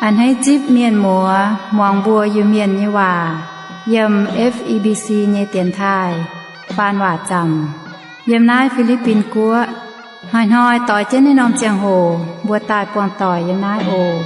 A'hneiv zipv mienh muoz muangx mbuo Iu-Mienh nyei waac yiem F E B C nyei dienx taaih faan waac zaamc yiem naaiv Fi^li^bin Guoqv. Hnoi-hnoi doix jienv naaiv norm ziangh hoc mbuo daaih buangh doic yiem naaiv oc.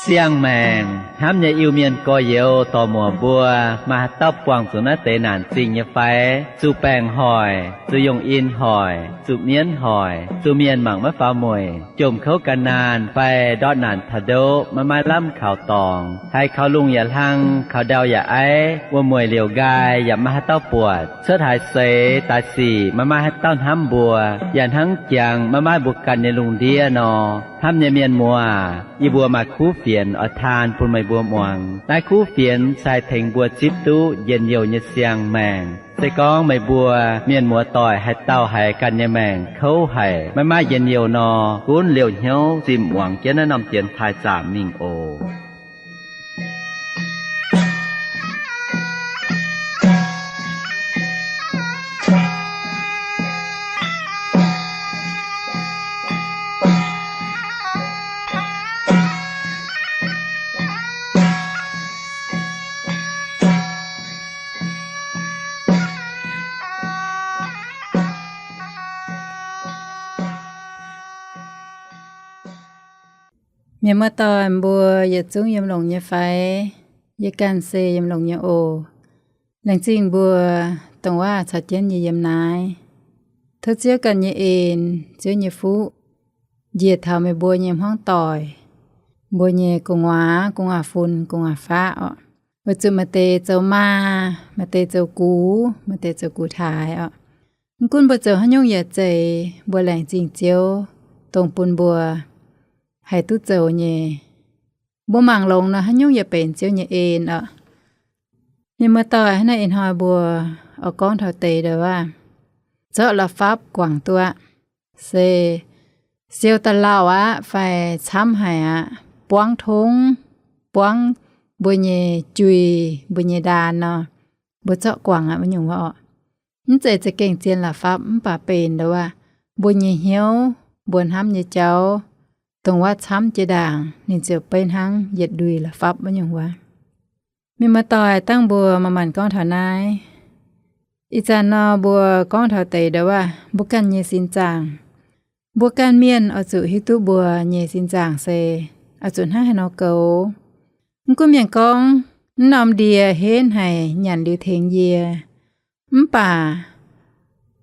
Siang-maengc hnamv nyei Iu-Mienh gorx-youz dorc-muoc mbuo, maaih haaix dauh buangh zuqc naaiv deix naanc zingh nyei fai? Zuqc baengc hoic, zuqc yongh in hoic, zuqc mienv hoic, zuqc mienh mangc maiv faaux mueic, jomc kouv gan naanh fai ndortv naanc taux ndoqv maiv maaih lamh kaux dorngx, haiz kaux lungh yaac hlang, kaux ndau yaac aiv, wuom-mueic liouc nqaai yaac maiv maaih haaix dauh buatc, cuotv haaix seix daaih sic maiv maaih haaix dauh hnamv mbuo, yaac hnangv jangx maiv maaih mbuo ganh nyei lungh ndiev nor. Hnamv nyei mienh muoz, yie mbuo maaih kuv fienx oix taan bun meih mbuo muangx. Naaiv kuv fienx se haih tengx mbuo zipv duqv njien-youh nyei siang-maengc. Se gorngv meih mbuo mienh muoz doic haaix dauh haiz ganh nyei maengc kouv haic, maiv maaih njien-youh nor, gunv liouh hnyouv zinh muangx jienv naaiv norm dienx taaih zaamc mingh oc. Mienh muoz-doic mbuo yietc zungv yiem longx nyei fai? Yie ganh se yiem longx nyei oc. Laengz zingh mbuo dongh waac caux jienv yie yiem naaiv. Tov Ziouv ganh nyei en, Ziouv nyei fuqv njiec taux meih mbuo nyei hmuangv doic, mbuo nyei gu'nguaaz, gu'nguaaz-fun, gu'nguaaz-faqv oc. Weic zuqc maaih deix zoux maa, maaih deix zoux gux, maaih deix zoux gux-taaix oc. Mv gunv mbuo zoux haaix nyungc yaac zeiz, mbuo laengz zingh Ziouv dongh bun mbuo haih duqv zoux nyei. Mbuo mangc longx nor, haaix nyungc yaac benx Ziouv nyei en oc. Mienh muoz-doic, hnangv naaiv ih hnoi mbuo oix gorngv taux deix ndau wuov, zorqv la'fapv guangc duqv aqv, se siou da'lauh aqv fai camv haic aqv, buangv tongv, buangv mbuo nyei juih, mbuo nyei ndaan nor, mbuo zorqv guangc aqv wuov nyungc wuov oc. Mv zeiz za'gengh zien la'fapv mv baac benx ndau wuov, mbuo nyei hnyouv, mbuo hnamv nyei jauv, dongh wuov camv jiex ndaangc ninh ziouc beiv hnangv yietc ndui la'fapv wuov nyungc wuov. Mienh muoz-doic, dangh mbuo manc-manc gorngv taux naaiv. Ih zanc nor mbuo gorngv taux deix ndau wuov mbuo ganh nyei sin zaangc. Mbuo ganh mienh oix zuqc hiuv duqv mbuo nyei sin zaangc se oix zuqc hnangv haaix nor goux. Mv gunv mienh gorngv, mv norm ndie henv haic, nyanc liuz tengx yie, mv baac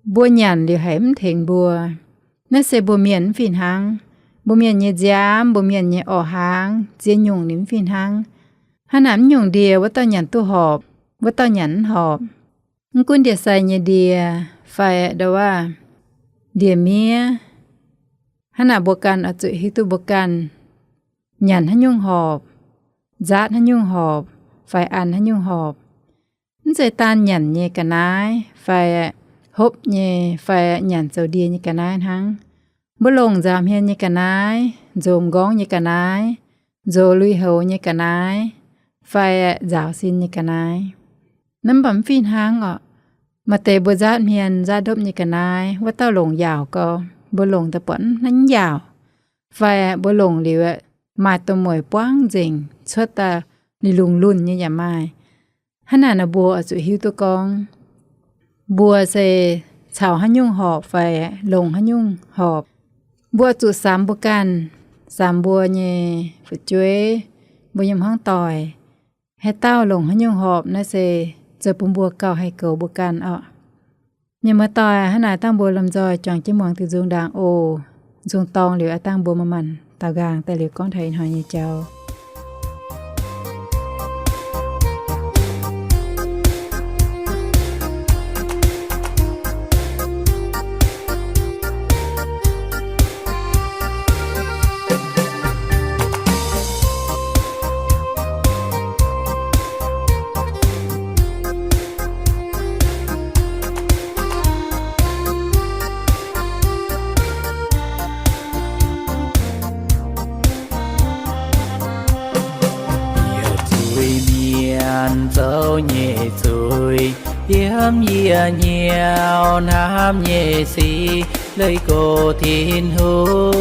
mbuo nyanc liuz haiz mv tengx mbuo. Naaiv se mbuo mienh mv fih hnangv. Mbuo mienh nyei nziaamv, mbuo mienh nyei orqc hnaangx, ziex nyungc ninh mv fih hnangv. Hnangv naaic mv nyungc ndie wuov dauh nyanc duqv horpc, wuov dauh nyanc mv horpc. Mv gunv ndie-sai nyei ndie fai ndau wuov ndie-miev, hnangv naaic mbuo ganh oix zuqc hiuv duqv mbuo ganh nyanc haaix nyungc horpc, nzaatv haaix nyungc horpc, fai an haaix nyungc horpc. Mv zeiz daan nyanc nyei ga'naaiv fai hopv nyei fai nyanc zoux ndie nyei ga'naaiv hnangv. Mbuo longc nzaaux hmien nyei ga'naaiv, nzox m'nqorngv nyei ga'naaiv, nzox lui-houx nyei ga'naaiv, fai nzaaux sin nyei ga'naaiv. Naaiv mv baac mv fih hnangv oc. Maaih deix mbuo nzaatv hmien nzaatv ndopv nyei ga'naaiv, wuov dauh longc yaauc gau, mbuo longc daaih buatc mv yaauc. Fai mbuo longc liuz maaih domh mueic buangv nzengc, cuotv daaih liuz lungh lunh nyei yaac maaih. Hnangv naaic nor mbuo oix zuqc hiuv duqv gorngv mbuo se caux haaix nyungc horpc fai longc haaix nyungc horpc. Mbuo oix zuqc samx mbuo ganh, samx mbuo nyei fu'jueiv, mbuo nyei hmuangv doic. Haaix dauh longc haaix nyungc horpc naaiv se zoux bun mbuo gauh haih goux mbuo ganh orqc. Mienh muoz-doic, hnangv naaic dangh mbuo lomh nzoih juangc jienv muangx diuh nzung ndaangc oc. Nzung dorng liuz aqv, dangh mbuo manc-manc daaux nqaang daaih liuz gorngv taux ih hnoi nyei jauv. Yie zuiz-mienh zoux nyei zuiz, yiem yie hnyouv hnamv nyei sic, Leih gox Tin-Hungh.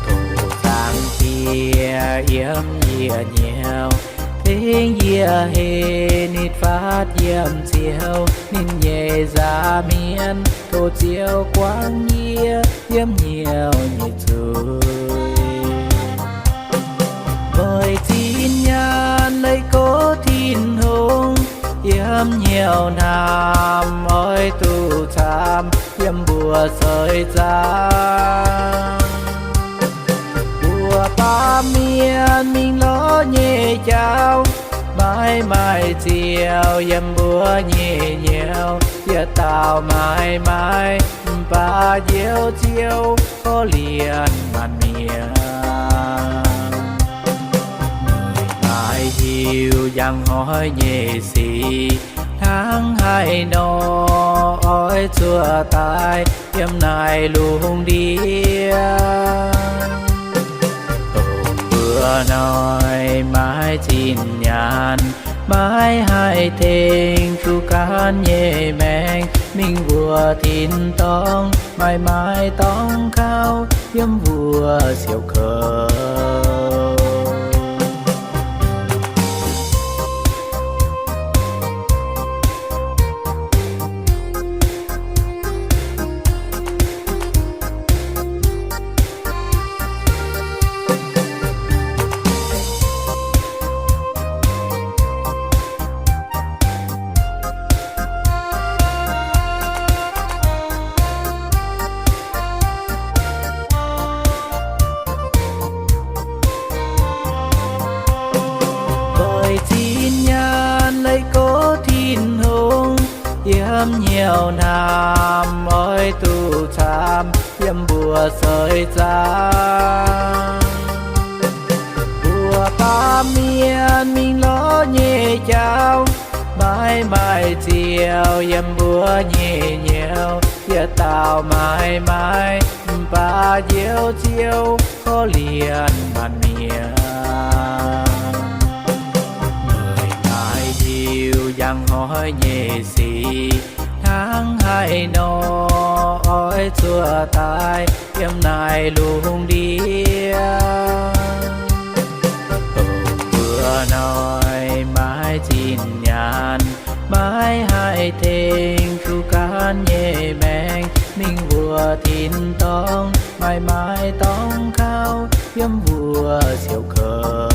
Tov Zaangc Diex yiem yie hnyouv, tengx yie heh nitv faatv yiem Ziouv ninh nyei nza'hmien. Tov Ziouv guangc yie yiem hnyouv nyei zuiz. Oix zinh nyaanh leih gox Tin-Hungh, yiem hnyouv hnamv oix duqv camv yiem mbuo seix zaangc. Mbuo baamh mienh mingh lorz nyei jauv, maiv maaih Ziouv yiem mbuo nyei hnyouv. Yietc dauh maiv maaih, mv baac Njoux Ziouv korv-lienh maanc mienh. Meih maiv hiuv njang hnoi nyei sic, hnangv haaix nor oix zuqc daaih yiem naaiv lungh ndiev. Dongh mbuo hnoi maiv zinh nyaanh, maiv haih tengx zuqc gaanv nyei maengc mingh wuov tin-dorngh, maiv maaih dorngx kaux yiem wuov siouc kouv. Oix zinh nyaanh leih gox Tin-Hungh, yiem hnyouv hnamv oix duqv camv yiem mbuo seix zaangc. Mbuo baamh mienh mingh lorz nyei jauv, maiv maaih Ziouv yiem mbuo nyei hnyouv. Yietc dauh maiv maaih, mv baac Njoux Ziouv korv-lienh maanc mienh. Meih maiv hiuv njang hnoi nyei sic, hnangv haaix nor oix zuqc daaih yiem naaiv lungh ndiev. Dongh mbuo hnoi maiv zinh nyaanh, maiv haih tengx zuqc gaanv nyei maengc mingh wuov tin-dorngh, maiv maaih dorngx kaux yiem wuov siouc kouv.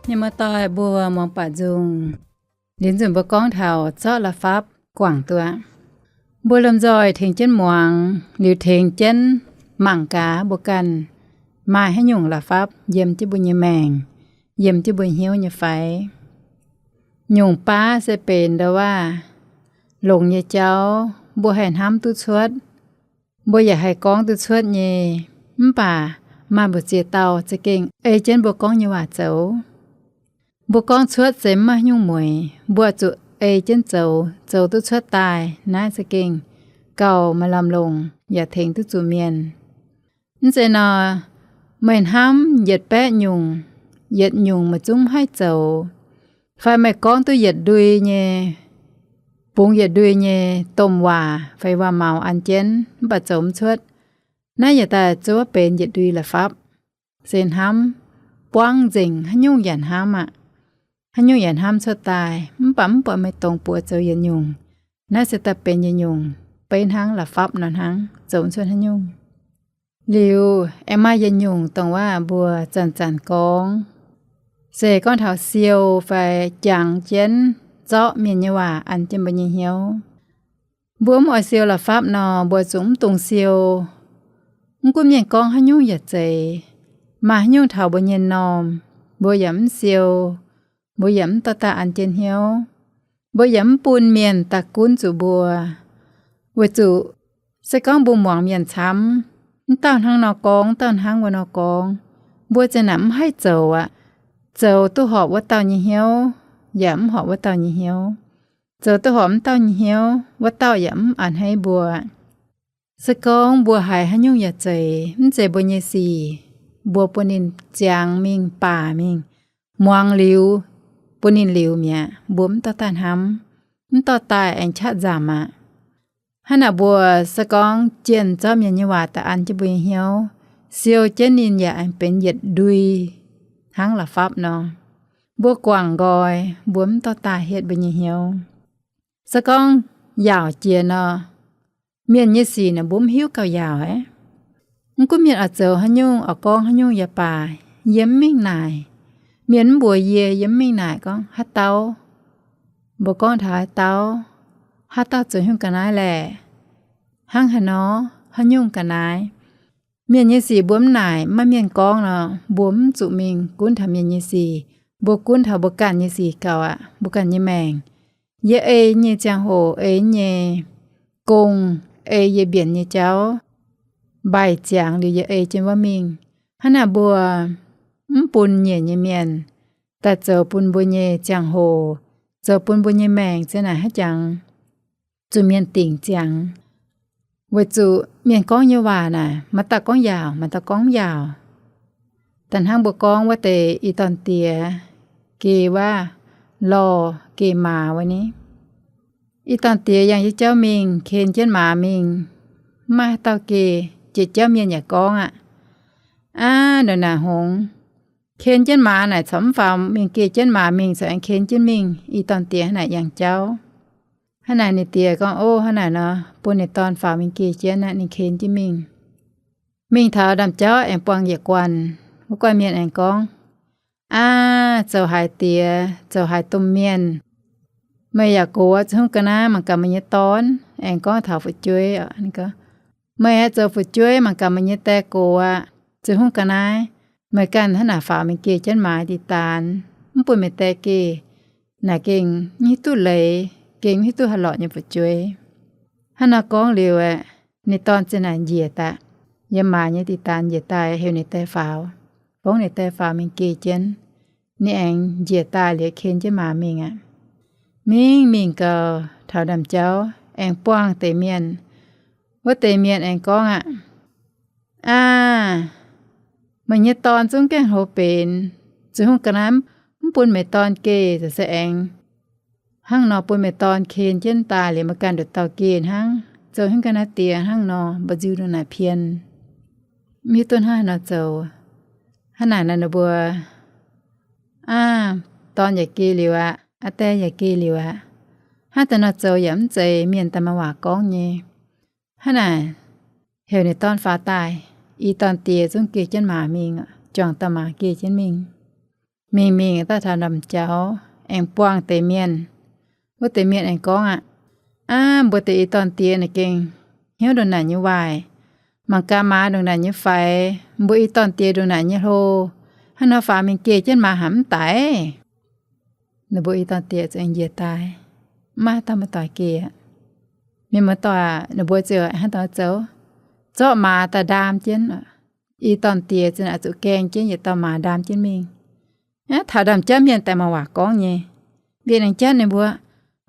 Mienh muoz-doic mbuo muangx baac nzung. Liuz nzunc mbuo gorngv taux zorqv la'fapv guangc duqv aqv. Mbuo lomh nzoih tengx jienv muangx liuz tengx jienv mangc gaax mbuo ganh maaih haaix nyungc la'fapv yiem jienv mbuo nyei maengc, yiem jienv mbuo hnyouv nyei fai. Nyungc baav se benx ndau-waac longx nyei jauv mbuo haih hnamv duqv cuotv, mbuo yaac haih gorngv duqv cuotv nyei, mv baac maaih mbu'ziex dauh za'gengh ei jienv mbuo gorngv nyei waac zoux. Mbuo gorngv cuotv se mv maaih haaix nyungc mueiz, mbuo zuqc ei jienv zoux, zoux duqv cuotv daaih naaiv za'gengh gauh maaih lamh longc yaac tengx duqv zuqc mienh. Mv zeiz nor, meih hnamv yietc baeqv nyungc, yietc nyungc meih zungv mv haih zoux, fai meih gorngv duqv yietc ndui nyei, bungx yietc ndui nyei domh waac fai waac-maux an jienv mv baac zoux mv cuotv, naaiv yietc daaih zuov benx yietc ndui la'fapv. Se hnamv buangv nzengc, haaix nyungc yaac hnamv aqv. Haaix nyungc yaac hnamv cuotv daaih, mv baac mv buatc meih dongz buoz zoux yietc nyungc. Naaiv se daaih benx yietc nyungc beiv hnangv la'fapv nor hnangv, zoux mv cuotv haaix nyungc. Liuz aengx maaih yietc nyungc dongh waac mbuo zanc-zanc gorngv, se gorngv taux siou fai jangx jienv zorqv mienh nyei waac an jienv mbuo nyei hnyouv. Mbuo mv oix siou la'fapv nor, mbuo zuqc mv dungx siou. Mv gunv mienh gorngv haaix nyungc yaac zeiz, maaih haaix nyungc taux mbuo nyei m'normh, mbuo yaac mv siou, mbuo yaac mv dorh daaih an jienv hnyouv. Mbuo yaac mv bun mienh daaih gunv zuqc mbuo. Weic zuqc se gorngv mbuo muangx mienh camv, mv dauh hnangv nor gorngv, mv dauh hnangv wuov nor gorngv, Mbuo ziang naaic mv haih zoux aqv. Zoux duqv horpc wuov dauh nyei hnyouv, yaac mv horpc wuov dauh nyei hnyouv. Zoux duqv horpc wuov dauh nyei hnyouv, wuov dauh yaac mv a'hneiv mbuo. Se gorngv mbuo haiz haaix nyungc yaac zeiz, mv zeiz mbuo nyei sic, mbuo bun ninh ziangx mingh, baac mingh, muangx liuz, bun ninh liuz mi'aqv, mbuo mv dorh daaih hnamv, mv dorh daaih aengx qaqv nzamc aqv. Hnangv naaic mbuo se gorngv jienh zorqv mienh nyei waac daaih an jienv mbuo nyei hnyouv, siou jienv ninh yaac aengx benx yietc ndui hnangv la'fapv nor. Mbuo guangc nqoi, mbuo mv dorh daaih hietv mbuo nyei hnyouv. Se gorngv yaauc jiex nor, mienh nyei sic naaic mbuo mv hiuv gauh yaauc aqv. Mv gunv mienh oix zoux haaix nyungc, oix gorngv haaix nyungc yaac baac, yie mv mingh naaic. Mienh mv mbuox yie, yie mv mingh naaic gorngv, haaix dauh, mbuo gorngv taux haaix dauh, haaix dauh zoux haaix nyungc ga'naaiv laeh, hnangv haaix nor, haaix nyungc ga'naaiv. Mienh nyei sic mbuo mv naaic, maiv mienh gorngv nor, mbuo mv zuqc mingh gunv taux mienh nyei sic. Mbuo gunv taux mbuo ganh nyei sic gauh aqv, mbuo ganh nyei maengc. Yie ei nyei ziangh hoc, ei nyei gong, ei yie mbienc nyei jauv, mbaih ziangx liuz yie ei jienv wuov mingh. Hnangv naaic mbuo mv bun nyiec nyei mienh daaih zoux bun mbuo nyei ziangh hoc, zoux bun mbuo nyei maengc ziang naaic haaix jangx zuqc mienh dingc ziangx. Weic zuqc mienh gorngv nyei waac naaic, maaih dauh gorngv yaauc, maaih dauh gorngv mv yaauc. Da'hnangv mbuo gorngv wuov deix i dorn diex, geh waac lorh, geh maaz wuov ni. I dorn diex yangh yie jauv mingh, ken jienv maaz mingh. Mv maaih haaix dauh geh, jiex jauv mienh yaac gorngv aqv. Aav, ndongc naaic hngongx, ken jienv maaz naaic corc mv faaux mingh, geh jienv maaz mingh corc aengx ken jienv mingh. I dorn diex hnangv naaic yangh jauv. Hnangv naaic ninh diex gorngv, ov, hnangv naaic nor, bun ninh dorn faaux mingh geh jienv aqv, ninh ken jienv mingh. Mingh taux ndaamv-jauv aengx buangh yietc guanh. Wuov guanh mienh aengx gorngv, aav, zoux haaix diex, zoux haaix domh mienh, meih yaac gox, zoux haaix ga'naaiv mangc gaax meih nyei dorn. Aengx gorngv taux fu'jueiv, meih aengx zoux fu'jueiv mangc gaax meih nyei die gox aqv, zoux haaix ga'naaiv, meih ganh hnangv naaic faaux mingh geh jienv maaz diqc daanx, mv bun meih die geh. Naaic gengh mv hiuv duqv leiz, gengh mv hiuv duqv haih lorqc nyei fu'jueiv. Hnangv nor gorngv liuz aeqv, ninh dorn ziang naaic njiec daaih, yiem maaz nyei diqc daanx njiec daaih heuc ninh die faaux. Gorngv ninh die faaux mingh geh jienv, ninh aengx njiec daaih liuz ken jienv maaz mingh aqv. Mingh mingh gau, taux ndaamv-jauv aengx buangh deix mienh. Wuov deix mienh aengx gorngv aqv, aav, meih nyei dorn zungv gaengh hlo benx, zoux haaix ga'naaiv mv bun meih dorn geh, zoux se aengx hnangv nor bun meih dorn ken jienv daaih liuz meih ganh nduqc dauh geh hnangv. Zoux haaix ga'naaiv diex hnangv nor, mbu'nziu ndongc naaic pien, mv hiuv duqv hnangv haaix nor zoux. Hnangv naaic nor ninh mbuo, aav, dorn yaac geh liuz aqv, aa die yaac geh liuz aqv. Hnangv deix nor zoux yaac mv zeiz mienh daaih maaih waac gorngv nyei. Hnangv naaic, heuc ninh dorn faaux daaih, i dorn diex zungv geh jienv maaz mingh, juangc dauh maaz geh jienv mingh. Mingh mingh daaih taux ndaamv-jauv aengx buangh deix mienh. Wuov deix mienh aengx gorngv aqv, aav, mbuo deix i dorn diex naaic gengh hnyouv ndongc naaic nyei waaic. Mangc gaax maaz ndongc naaic nyei faix, mbuo i dorn diex ndongc naaic nyei hlo. Hnangv nor faaux mingh geh jienv maaz haic mv daic. Ninh mbuo i dorn diex ziouc njiec daaih, mv maaih haaix dauh muoz-doic geh aqv. Mienh muoz-doic aac, ninh mbuo ziouc hnangv deix zoux, zorqv maaz daaih ndaam jienv. I dorn diex ziouc naaic zuqc gaeng jienv yietc dauh maaz ndaam jienv mingh. Aav, taux ndaamv-jauv mienh daaih maaih waac gorngv nyei. Mbienv aengx jatv ninh mbuo,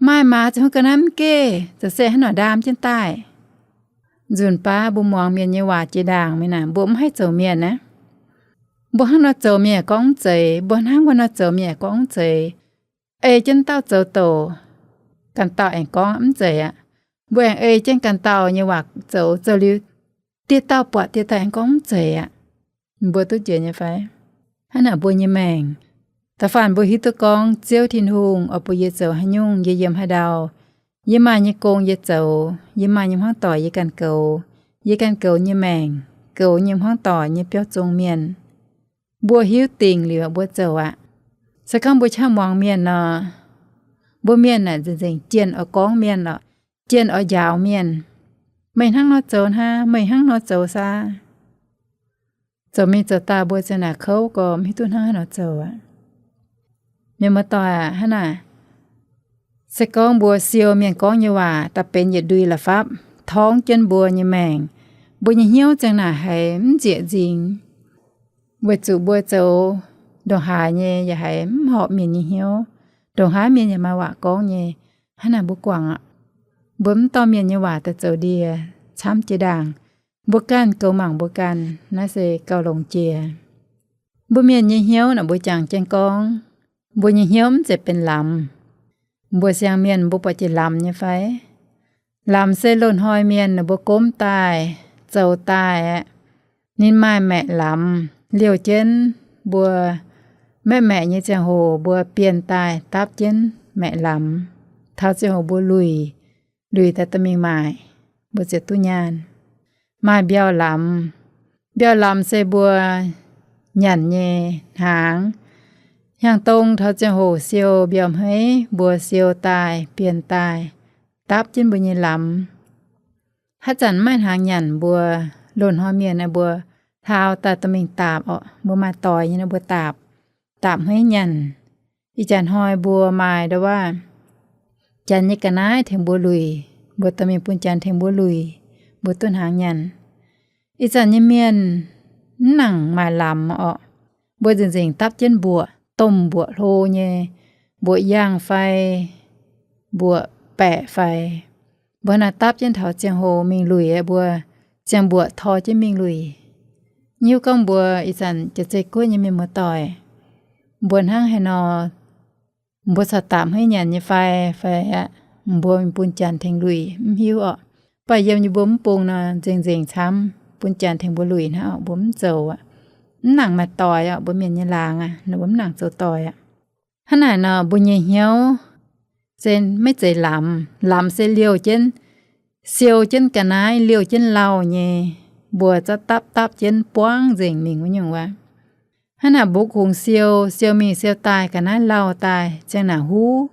maaih maaz zoux haaix ga'naaiv mv geh, zoux se hnangv nor ndaam jienv daaih. Nzunc baav mbuo muangx mienh nyei waac jiex ndaangc mingh naaic, mbuo mv haih zoux mienh aqv. Mbuo hnangv nor zoux mienh yaac gorngv mv zeiz, mbuo hnangv wuov nor zoux mienh yaac gorngv mv zeiz. Ei jienv dauh zoux douc, ganh dauh aengx gorngv mv zeiz aqv. Mbuo aengx ei jienv ganh dauh nyei waac zoux, zoux liuz dieh dauh buatc dieh dauh aengx gorngv mv zeiz aqv. Mbuo duqv njoux nyei fai? Hnangv naaic mbuo nyei maengc, da'faanh mbuo hiuv duqv gorngv Ziouv Tin-Hungh oix bun yie zoux haaix nyungc, yie yiem haaix ndau, yie maaih nyei gong yie zoux, yie maaih nyei hmuangv doic yie ganh goux, yie ganh goux nyei maengc, goux nyei hmuangv doic nyei biauv zong mienh. Mbuo hiuv dingc liuz mbuo zoux aqv. Se gorngv mbuo qangv muangx mienh nor, mbuo mienh naaic nzengc nzengc jienh oix gorngv mienh lorqc, jienh oix njaaux mienh. Meih hnangv nor zoux hnangv, meih hnangv nor zoux saah? Zoux mingh zoux daaih mbuo ziouc naaic kouv gorx, mv hiuv duqv hnangv haaix nor zoux aqv. Mienh muoz-doic aac, hnangv naaic, se gorngv mbuo siou mienh gorngv nyei waac daaih benx yietc ndui la'fapv torngv jienv mbuo nyei maengc, mbuo nyei hnyouv ziang naaic haiz mv nzieqc nzingx. Weic zuqc mbuo zoux ndongc haaix nyei yaac haiz mv horpc mienh nyei hnyouv. Ndongc haaix mienh yaac maaih waac gorngv nyei. Hnangv naaic mbuo guangc aqv. Mbuo mv dorh mienh nyei waac daaih zoux ndie camv jiex ndaangc. Mbuo ganh goux mangc mbuo ganh, naaiv se gauh longx jiex. Mbuo mienh nyei hnyouv naaic mbuo jangx jienv gorngv, mbuo nyei hnyouv mv zeiz benx lamz. Mbuo siang-mienh mbuo buatc jiex lamz nyei fai? Lamz se loz-hnoi mienh ninh mbuo gomv daaih, zoux daaih aqv. Ninh maaih maeqc lamz liouh jienv mbuo. Maeqv maeqc nyei ziangh hoc mbuo bienh daaih dapv jienv maeqc lamz. Taux ziangh hoc mbuo luic, luic daaih dorh mingh maaic, mbuo ziouc duqv nyaanh. Maaih mbiauh lamz. Mbiauh lamz se mbuo nyanc nyei hnaangx. Hnyangx-dong taux ziangh hoc siou mbiauh hmeiv, mbuo siou daaih, bienh daaih, dapv jienv mbuo nyei lamz. Haaix zanc maiv maaih hnaangx nyanc, mbuo loz-hnoi mienh aeqv, mbuo hlaau daaih dorh mingh daapc orqc. Mbuo maaih doix nyei nor mbuo daapc, daapc hmeiv nyanc. Ih jaax hnoi mbuo maaih ndau waac, janx nyei ga'naaiv tengx mbuo luic, mbuo dorh mingh bun janx tengx mbuo luic, mbuo duqv hnaangx nyanc. Ih zanc nyei mienh mv nangc maaih lamz orqc. Mbuo nzengc-nzengc dapv jienv mbuoqc, domh mbuoqc hlo nyei, mbuoqc yangh fai, mbuoqc baeqc fai. Mbuo naaiv dapv jienv taux ziangh hoc mingh luic aeqv, mbuo ziangh mbuoqc tor jienv mingh luic. Hiuv gorngv mbuo ih zanc jaav zeiv guoqv nyei mienh muoz-doic, mbuo hnangv haaix nor, mbuo corc daapc hmeiv nyanc nyei fai, fai aqv, mbuo mingh bun janx tengx luic mv hiuv orqc. Baac yiem nyei mbuo mv bung nor nzengc-nzengc camv, bun janx tengx mbuo luic hnangv orqc, mbuo mv zoux aqv. Mv nangc maaih doix orqc, mbuo mienh nyei laangz aqv, ninh mbuo mv nangc zoux doix aqv. Hnangv naaic nor mbuo nyei hnyouv se maiv zeiz lamz. Lamz se liouh jienv, siou jienv ga'naaiv, liouh jienv lauh nyei, mbuo zorqv dapv dapv jienv buangv nzengc mingh wuov nyungc wuov. Hnangv naaic mbuo kungx siou, siou mingh siou daaih, ga'naaiv lauh daaih ziang naaic huv,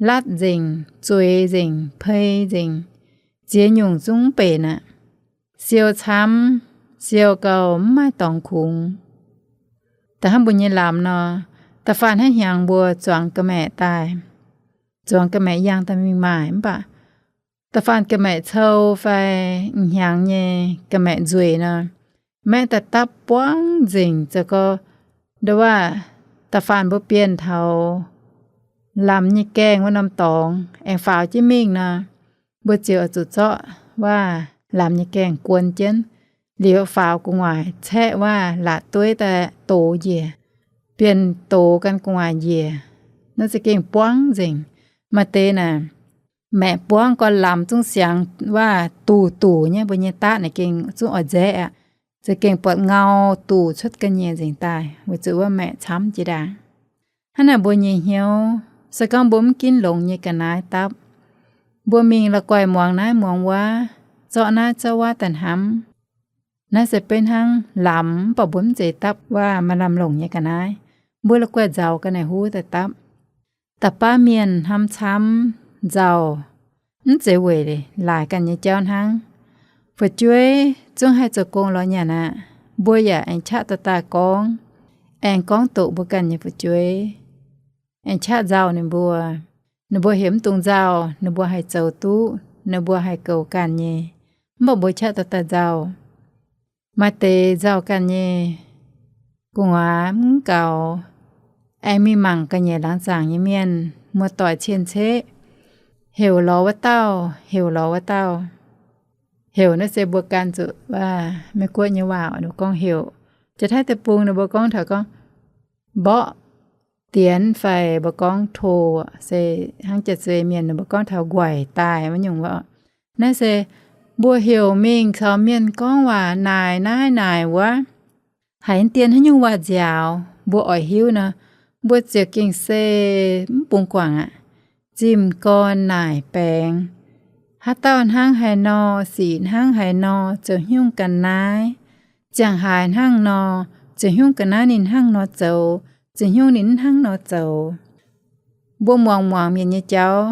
latv nzengc, zueiz nzengc, pei nzengc, ziex nyungc zungv mv benx aqv. Siou camv, siou gauh mv maaih dorngx kungx. Da'hnangv mbuo nyei lamz nor, da'faanh hnangv hnyangx mbuo zuangx ga'maeqc daaih, zuangx ga'maeqc yangh daaih mingh maaih, mv baac da'faanh ga'maeqc cou fai hnyangx nyei ga'maeqc nzueic nor, maeqv daaih dapv buangv nzengc. Zoux gau, nduov waac, da'faanh mbuo bienh taux lamz nyei gaengh wuov norm dorngx aengx faaux jienv mingh nor, mbuo ziouc oix zuqc zorqv waac lamz nyei gaengh guon jienv, liuz faaux gu'nguaaic caeqv waac laatc dueiv daaih dox njiec, bienh dox gan gu'nguaaic njiec. Naaiv za'gengh buangv nzengc. Maaih deix naaic, maeqc buangv gau, lamz zungv siangx waac duqv duqv nyei, mbuo nyei daqv naaic gengh zungv oix nzaeqv aqv. Za'gengh buatc ngau duqv cuotv ga'nyiec nzengc daaih, weic zuqc wuov maeqc camv jiex ndaangc. Hnangv naaic mbuo nyei hnyouv, se gorngv mbuo mv ginv longx nyei ga'naaiv dapv, mbuo mingh la'guaih muangx naaiv muangx wuov, zorqv naaiv zorqv wuov daaih hnamv. Naaiv se beiv hnangv lamz, mv baac mbuo mv zeiz dapv waac maaih lamh longc nyei ga'naaiv. Mbuo la'guaih nzaaux ga'naaiv huv daaih dapv. Da'baav mienh hnamv camv nzaaux, mv zeiz weic laaix ganh nyei jauv hnangv. Fu'jueiv zungv haih zoux gong lorz nyanc aqv. Mbuo yaac aengx qaqv dorh daaih gorngv, aengx gorngv doqc mbuo ganh nyei fu'jueiv, aengx qaqv nzaaux ninh mbuo. Ninh mbuo heuc mv dungx nzaaux, ninh mbuo haih zoux duqv, ninh mbuo haih goux ganh nyei, mv baac mbuo qaqv dorh daaih nzaaux. Maaih deix nzaaux ganh nyei gu'nguaaz mv gaux, aengx mingh mangc ga'nyiec laangz zaangc nyei mienh, muoz-doic cien-ceqv, heuc lorz wuov dauh, heuc lorz wuov dauh. Heuc naaiv se mbuo gan zuqc waac, Meiv-Guoqv nyei waac ninh gorngv heuc. Jiex-Taiv deic-bung ninh mbuo gorngv taux gorngv mborqv dienx fai mbuo gorngv toh, se hnangv jaav-zei mienh ninh mbuo gorngv taux nquaix daaih wuov nyungc wuov. Naaiv se mbuo heuc mingh caux mienh gorngv waac naaic naaiv naaic wuov. Haiz dien haaix nyungc waac nziaaux mbuo oix hiuv nor, mbuo ziouc gengh se mv bungx guangc aqv. Zimh gorn naaic baengx, haaix dauh hnangv haaix nor, sic hnangv haaix nor, zoux haaix nyungc ga'naaiv, ziangh haaix hnangv nor, zoux haaix nyungc ga'naaiv ninh hnangv nor zoux, zoux haaix nyungc ninh mv hnangv nor zoux. Mbuo muangx muangx mienh nyei jauv,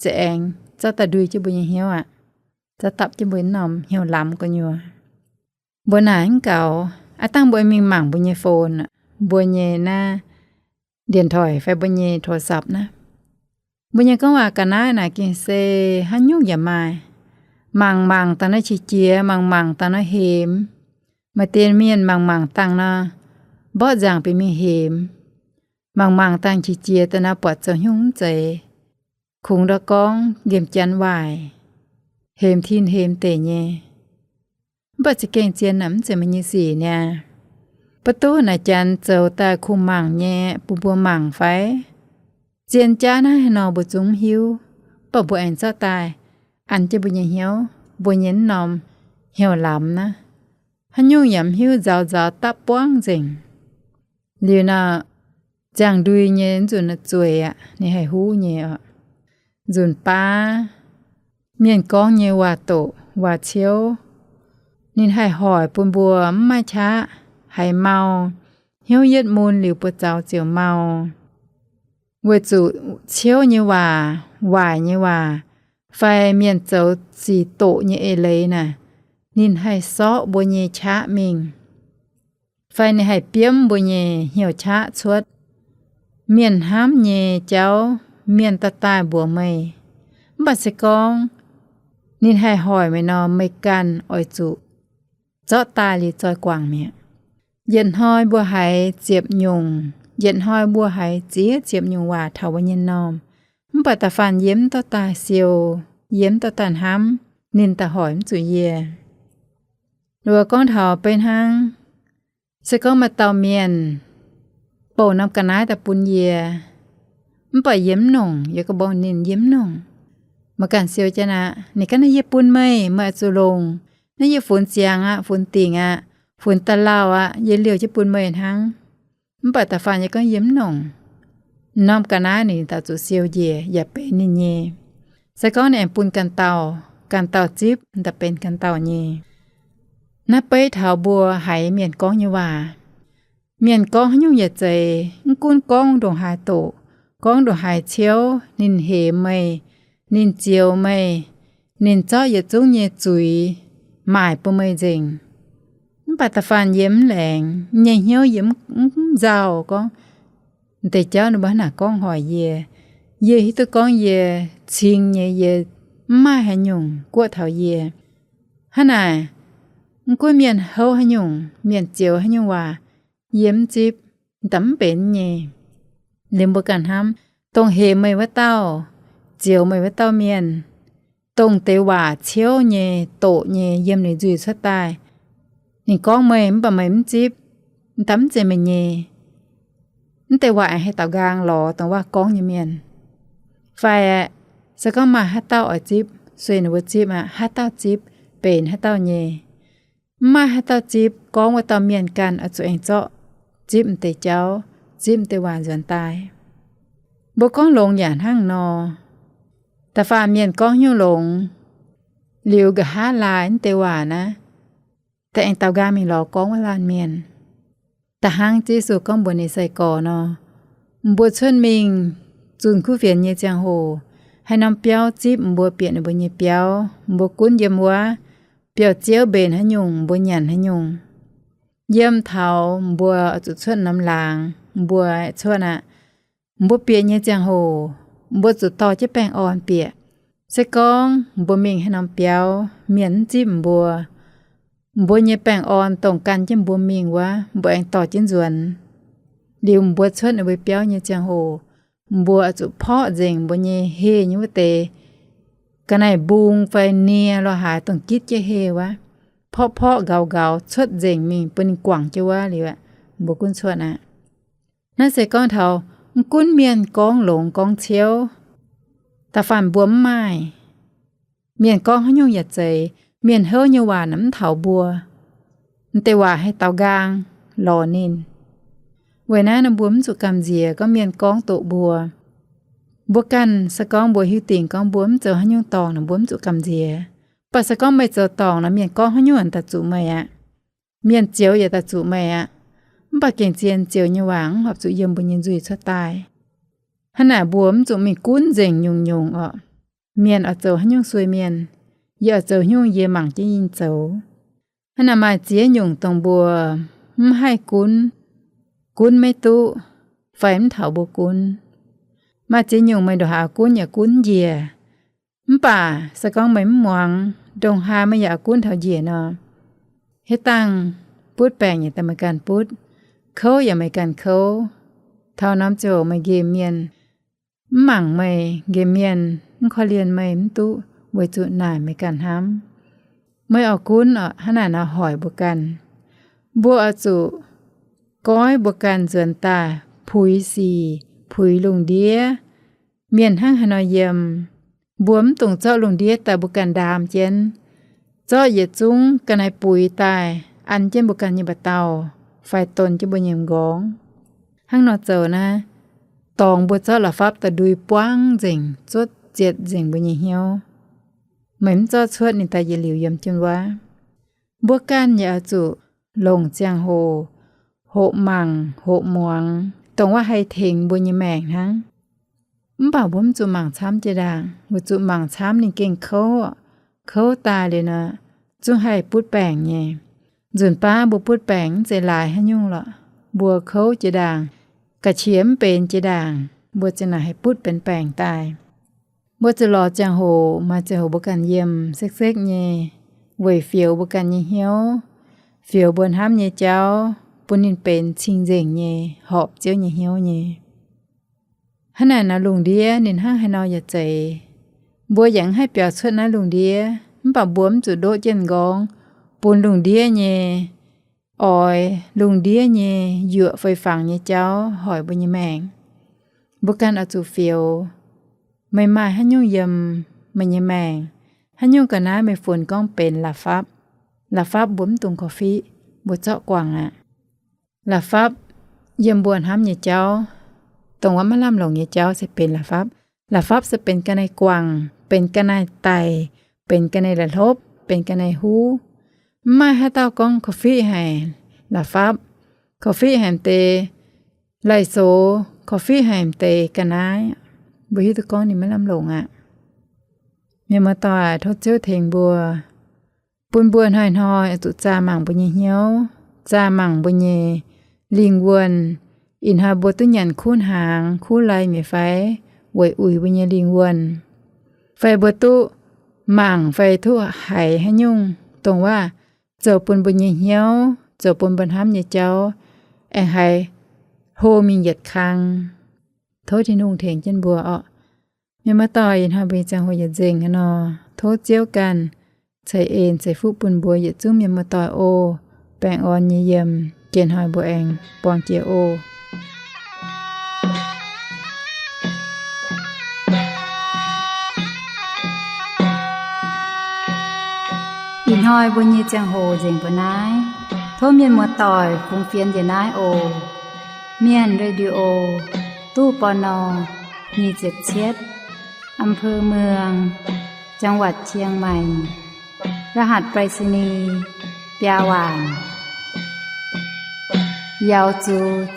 za'aengx zorqv daaih ndui jienv mbuo nyei hnyouv aqv, zorqv dapv jienv mbuo norm hnyouv lamz gu'nyuoz. Mbuo naaic mv gaux, aav dangh mbuo mingh mangc mbuo nyei phone, mbuo nyei naaiv điện thoại fai mbuo nyei โทรศัพท์ naaiv. Mbuo nyei gorngv waac ga'naaiv naaic gengh se haaix nyungc yaac maaih. Mangc mangc dangh naaiv qiex jiez, mangc mangc dangh naaiv hemx. Maaih deix mienh mangc mangc dangh nor, mborqv nzaangc bieqc mingh hemx. Mangc mangc dangh qiex jiez daaih nor buatc zoux haaix nyungc mv zeiz. Kungx ndau gorngv nqemh janx waaic, hemx tin hemx deic nyei. Mv baac za'gengh zien naaic mv zeiz meih nyei sic niaa. Mv duqv naaic janx zoux daaih kuh mangc nyei bun mbuo mangc fai? Zien jaav naaiv haaix nor mbuo zungv mv hiuv, mv baac mbuo aengx zorqv daaih an jienv mbuo nyei hnyouv, mbuo nyei mv norm hnyouv lamz naaiv. Haaix nyungc yaac mv hiuv, nzauz nzauz dapv buangv nzengc. Liuz nor, ziangh ndui nyei nzunc zueiz aqv, ninh haih huv nyei oc. Nzunc baav, mienh gorngv nyei waac-doqc waac-ciouv, ninh haih hoic bun mbuo mv maaih qaqv, haiz mau, hnyouv yietv mun liuz buoz-zaux ziouc mau. Weic zuqc ciouv nyei waac, waaic nyei waac, fai mienh zoux sic doqc nyei eix leiz naaic, ninh haih sorqv mbuo nyei qaqv mingh, fai ninh haih biomv mbuo nyei hnyouv qaqv cuotv. Mienh hnamv nyei jauv, mienh daaih daaih mbuox meih. Mv baac se gorngv ninh haih hoic meih nor, meih ganh oix zuqc zorqv daaih liuz zoih guangc mi'aqv. Yietc hnoi mbuo haiz ziepc nyungc, yietc hnoi mbuo haiz ziex ziepc nyungc waac taux mbuo nyei m'normh, mv baac da'faanh yie mv dorh daaih siou, yie mv dorh daaih hnamv, ninh da'hoic mv zuqc yie. Loz gorngv taux beiv hnangv, se gorngv maaih dauh mienh bouh norm ga'naaiv daaih bun yie, mv baac yie mv nongc, yie gorngv mbuox ninh yie mv nongc. Meih ganh siou jienv aqv. Ninh gorngv naaiv yie bun meih, meih oix zuqc longc. Naaiv yie funx ziangx aqv, funx dingc aqv, funx da'lauh aqv, yie liouh jienv bun meih hnangv. Mv baac da'faanh yie gorngv yie mv nongc. Norm ga'naaiv ninh daaih zuqc siou njiec yaac benx ninh nyei. Se gorngv ninh aengx bun ganh dauh, ganh dauh zipv, daaih benx ganh dauh nyei. Naaiv beiv taux mbuo haiz mienh gorngv nyei waac. Mienh gorngv haaix nyungc yaac zeiz, mv gunv gorngv ndongc haaix doqc, gorngv ndongc haaix ciouv, ninh hemx meih, ninh zioux meih, ninh zorqv yietc zungv nyei zuiz maaic bun meih nzengc. Mv baac da'faanh yie mv laengz, nyei hnyouv yie mv, mv nzauh gorngv, deix jauv ninh mbuo hnangv naaic gorngv hoic yie. Yie hiuv duqv gorngv yie cing nyei, yie mv maaih haaix nyungc guoqv taux yie. Hnangv naaic, mv gunv mienh houv haaix nyungc, mienh zioux haaix nyungc waac, yie mv zipv, da'mv benx nyei. Liuz mbuo ganh hnamv, dongh hemx meih wuov dauh, zioux meih wuov dauh mienh, dongh deix waac ciouv nyei, doqc nyei, yiem ninh nzuih cuotv daaih, ninh gorngv meih mv baac meih mv zipv, da'mv zeiz meih nyei. Mv deix waac aengx haih daaux nqaang lorz dongh waac gorngv nyei mienh. Fai se gorngv maaih haaix dauh oix zipv, sueih ninh mbuo zipv aqv, haaix dauh zipv, benx haaix dauh nyei. Mv maaih haaix dauh zipv, gorngv wuov dauh mienh ganh oix zuqc aengx zorqv zipv m'deix jauv, zipv m'deix waac nzuonx daaih. Mbuo gorngv longx yaac hnangv nor. Da'faanh mienh gorngv haaix nyungc longx, liuz nqa'haav laai mv deix waac naaiv, da'aengx daaux nqaang mingh lorz gorngv wuov laanh mienh. Da'hnangv Yesu gorngv mbuox ninh sai-gorx nor, mbuo cuotv mingh zunh kuv fienx nyei ziangh hoc, haaix norm biauv zipv mbuo bieqc ninh mbuo nyei biauv, mbuo gunv yiem wuov, biauv-ziouv mbenc haaix nyungc mbuo nyanc haaix nyungc. Yiem taux mbuo zuqc cuotv norm laangz, mbuo cuotv aqv. Mbuo bieqc nyei ziangh hoc, mbuo zuqc dorh jienv baengh orn bieqc. Se gorngv mbuo mingh haaix norm biauv, mienh mv zipv mbuo, mbuo nyei baengh orn dongh gan jienv mbuo mingh wuov, mbuo aengx dorh jienv nzuonx. Liuz mbuo cuotv ninh mbuo biauv nyei ziangh hoc, mbuo oix zuqc porqv nzengc mbuo nyei heh nyei wuov deix ga'naaiv mbung fai nie lorh haaix dongh gitv jienv heh wuov, porqv porqv nqaux nqaux cuotv nzengc mingh bun ninh guangc jienv wuov liuz, mbuo gunv cuotv aqv. Naaiv se gorngv taux mv gunv mienh gorngv longx gorngv ciouv, da'faanh mbuo mv maaih. Mienh gorngv haaix nyungc yaac zeiz, mienh houv nyei waac naaic mv taux mbuo, m'deix waac haih daaux nqaang lorz ninh. Weic naaiv nor mbuo mv zuqc gamh nziex gorngv mienh gorngv doqc mbuo. Mbuo ganh se gorngv mbuo hiuv dingc gorngv mbuo mv zoux haaix nyungc dorngc nor mbuo mv zuqc gamh nziex. Mv baac se gorngv meih zoux dorngc nor mienh gorngv haaix nyungc daaih zuqc meih aqv. Mienh zioux yaac daaih zuqc meih aqv. Mv baac gengh zien zioux nyei waac mv horpc zuqc yiem mbuo nyei nzuih cuotv daaih. Hnangv naaic mbuo mv zuqc mingh gunv nzengc nyungc-nyungc orqc. Mienh oix zoux haaix nyungc sueih mienh, yie oix zoux haaix nyungc yie mangc jienv yie zoux. Hnangv naaic maaih ziex nyungc dongh mbuo mv haih gunv, gunv maiv duqv, fai mv taux mbuo gunv. Maaih ziex nyungc meih ndongc haaix gunv yaac gunv njiec. Mv baac se gorngv meih mv muangx, ndongc haaix meih yaac gunv taux njiec nor, haaix dangh butv baengc yaac daaih meih ganh butv. Kouv yaac meih ganh kouv. Taux norm ziangh hoc meih nqemh mienh, mv mangc meih, nqemh mienh mv korv-lienh meih mv duqv, weic zuqc naaic meih ganh hnamv. Meih oix gunv hnangv naaic nor hoic mbuo ganh. Mbuo oix zuqc goiv mbuo ganh nzuonx daaih puix sic, puix lungh ndiev. Mienh hnangv haaix nor yiem, mbuo mv dungx zorqv lungh ndiev daaih mbuo ganh ndaam jienv. Zorqv yietc zungv ga'naaiv buix daaih an jienv mbuo ganh nyei mba'dauh fai don jienv mbuo nyei m'nqorngv. Hnangv nor zoux naaiv, dorngx mbuo zorqv la'fapv daaih ndui buangv nzengc, zuotv zietc nzengc mbuo nyei hnyouv. Meih mv zorqv cuotv ninh daaih yietc liuz yiem jienv wuov. Mbuo ganh yaac oix zuqc longc ziangh hoc, hoqc mangc, hoqc muangx, dongh wuov haih tengx mbuo nyei maengc hnangv. Mv baac mbuo mv zuqc mangc camv jiex ndaangc, weic zuqc mangc camv ninh gengh kouv, kouv daaih liuz nor, zungv haih butv baengc nyei. Nzunc baav mbuo butv baengc mv zeiz laaix haaix nyungc lorqc. Mbuo kouv jiex ndaangc, ga'qiex mv benx jiex ndaangc, mbuo ziouc naaic haih butv benx baengc daaih. Mbuo zuqc lorz ziangh hoc, maaih ziangh hoc mbuo ganh yiem sekv-sekv nyei, weic fioux mbuo ganh nyei hnyouv, fioux mbuo hnamv nyei jauv, bun ninh benx cing-nzengc nyei, horpc Ziouv nyei hnyouv nyei. Hnangv naaic nor lungh ndiev ninh hnangv haaix nor yaac zeiz. Mbuo yaac mv haih biaux cuotv naaiv lungh ndiev, mv baac mbuo mv zuqc ndoqv jienv m'nqorngv bun lungh ndiev nyei oix, lungh ndiev nyei yuoqc fei fangx nyei jauv hoic mbuo nyei maengc. Mbuo ganh oix zuqc fioux, meih maaih haaix nyungc yiem meih nyei maengc, haaix nyungc ga'naaiv meih funx gorngv benx la'fapv. La'fapv mbuo mv dungx korv-fiqv, mbuo zorqv guangc aqv. La'fapv yiem mbuo hnamv nyei jauv, dongh wuov maiv lamh longc nyei jauv se benx la'fapv. La'fapv se benx ga'naaiv guangc, benx ga'naaiv daic, benx ga'naaiv la'hlopv, benx ga'naaiv huv. Mv maaih haaix dauh gorngv korv-fiqv haic la'fapv, korv-fiqv haic m'deix lai-soux, korv-fiqv haic m'deix ga'naaiv. Mbuo hiuv duqv gorngv ninh maiv lamh longc aqv. Mienh muoz-doic, tov Ziouv tengx mbuo, bun mbuo hnoi-hnoi oix zuqc zaah mangc mbuo nyei hnyouv, zaah mangc mbuo nyei lingh wuonh, ih hnoi mbuo duqv nyanc kuv hnaangx kuv lai mi'aqv fai, weic uix mbuo nyei lingh wuonh. Fai mbuo duqv mangc fai duqv haiz haaix nyungc dongh wuov zoux bun mbuo nyei hnyouv, zoux bun mbuo hnamv nyei jauv aengx haih hlo mingh yietc kang. Tov Tin-Hungh tengx jienv mbuo orqc. Mienh muoz-doic, ih hnoi mbuo nyei ziangh hoc yietc nzengc hnangv nor, tov Ziouv ganh ceix en ceix fuqv bun mbuo yietc zungv mienh muoz-doic oc. Baengh orn nyei yiem, jiex hnoi mbuo aengx buangh jiex oc. Ih hnoi mbuo nyei ziangh hoc nzengc mbuo naaiv. Tov mienh muoz-doic fungx fienx njiec naaiv oc. Mienh Radio, ตู้ ปณ. nyic ziepc cietv, อำเภอเมือง จังหวัดเชียงใหม่ รหัสไปรษณีย์ biaa waanc. 瑶族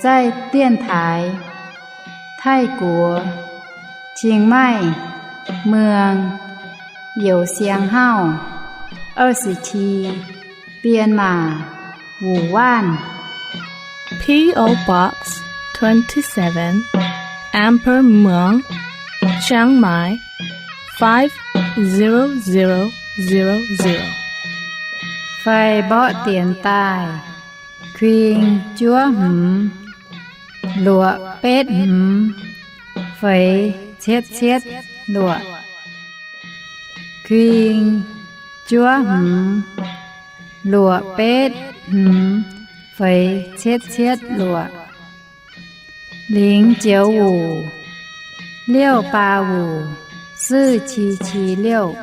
在电台 Taiv Guoqv, 清迈 เมือง Youh Siang Hauv, 二十七, 编码 Wu Wan. P O Box twenty-seven, Amber Muang, Chiang Mai, five zero zero zero zero. Fai mborqv dienx daaih, kuing juov hmz, luoqc betv hmz, feix cietv cietv luoqc. Kuing juov hmz, luoqc betv hmz, feix cietv cietv luoqc. 零九五, 六八五, 四七七六.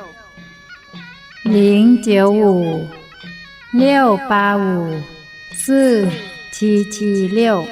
零九五, 六八五, 四七七六.